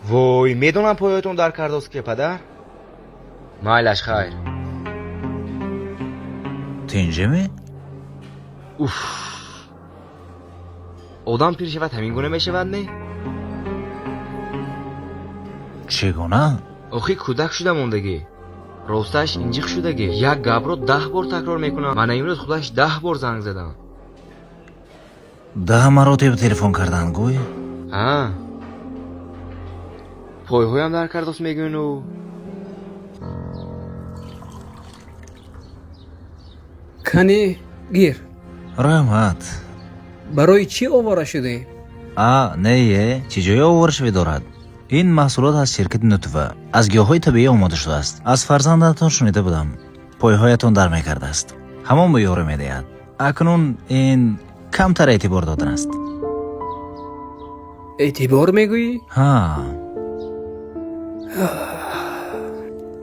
Вой, медонам пойҳоятон дар кардост ки падар. Майлаш, хайр. Тинҷиме? Уф, одам пир шавад, ҳамин гуна мешавад, не? Чӣ гуна? Охи кӯдак шуда мондагӣ, росташ инҷиқ шудагӣ. Як гапро 10 бор такрор мекунам. Мана имрӯз худаш 10 бор занг задам. 10 маротиба телефон карданд, гӯй? Ҳа, пойҳоям дар кардост мегӯну. Кани, гир. Раҳмат. Барои чӣ овора шудем? А, не, е, чӣ ҷое овора шавӣ дорад? Ин маҳсулот аз ширкати Нутфа аз гиёҳҳои табиӣ омода шудааст. Аз фарзандатон шунида будам, пойҳоятон дар мекардааст. Ҳамон ба ёрӣ медиҳад. Акнун ин камтар эътибор додан аст. Эътибор мегӯӣ? Ҳа.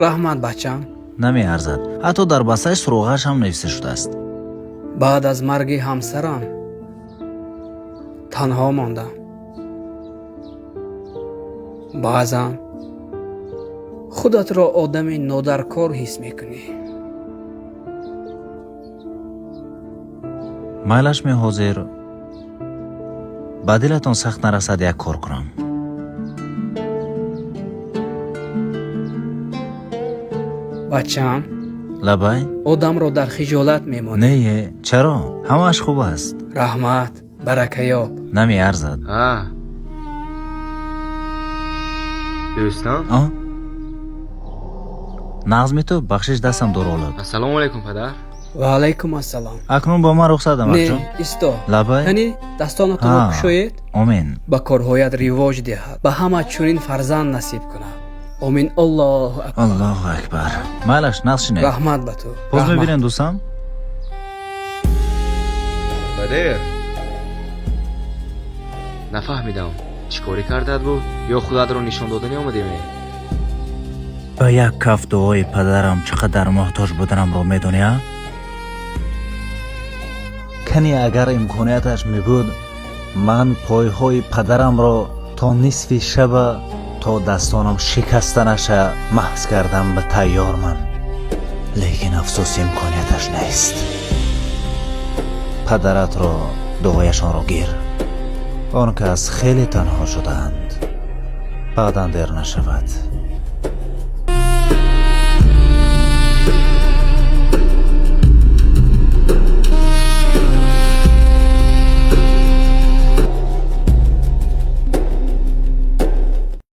Раҳмат, бачам. Намеарзад. Ҳатто дар бастаи суроғааш ҳам нависта шудааст. Баъд аз марги ҳамсарам танҳо мондам. Баъзан худатро одами нодаркор ҳис мекунӣ. Майлаш, меҳозир ба дилатон сахт нарасад, як кор кунам. Бачам. Лабай. Одамро дар хиҷолат мемонӣ. Не, е, чаро? Ҳамааш хуб аст. Раҳмат, баракаёб. Намеарзад. Ҳа, дӯстам. А? Нағзми ту? Бахшиш, дастам дор олуд. Ассалому алайкум, падар. Ва алайкум ассалом. Акнун бо ман рухсат, Не, амакҷон. исто. Лабай. Кани, дастонатонро Ҳа. кушоед. Омин. Ба корҳоят ривоҷ диҳад, ба ҳама чунин фарзанд насиб кунад. Омин, Аллоҳу акбар. Аллоҳу акбар. Майлаш, нағз шинед. Раҳмат ба ту. Боз Раҳмат. мебинем, дӯстам. Падар, нафаҳмидам, чӣ корӣ кардат буд ё худатро нишон доданӣ омадеме? Ба як каф дуои падарам чӣ қадар муҳтоҷ буданамро медонӣ, а? Кани агар имконияташ мебуд, ман пойҳои падарамро то нисфи шаба, то дастонам шикастанаша маҳз кардам ба тайёрман, лекин афсӯс, имконияташ нест. Падаратро дуояшонро гир. Он кас хеле танҳо шудаанд. Баъдан дер нашавад.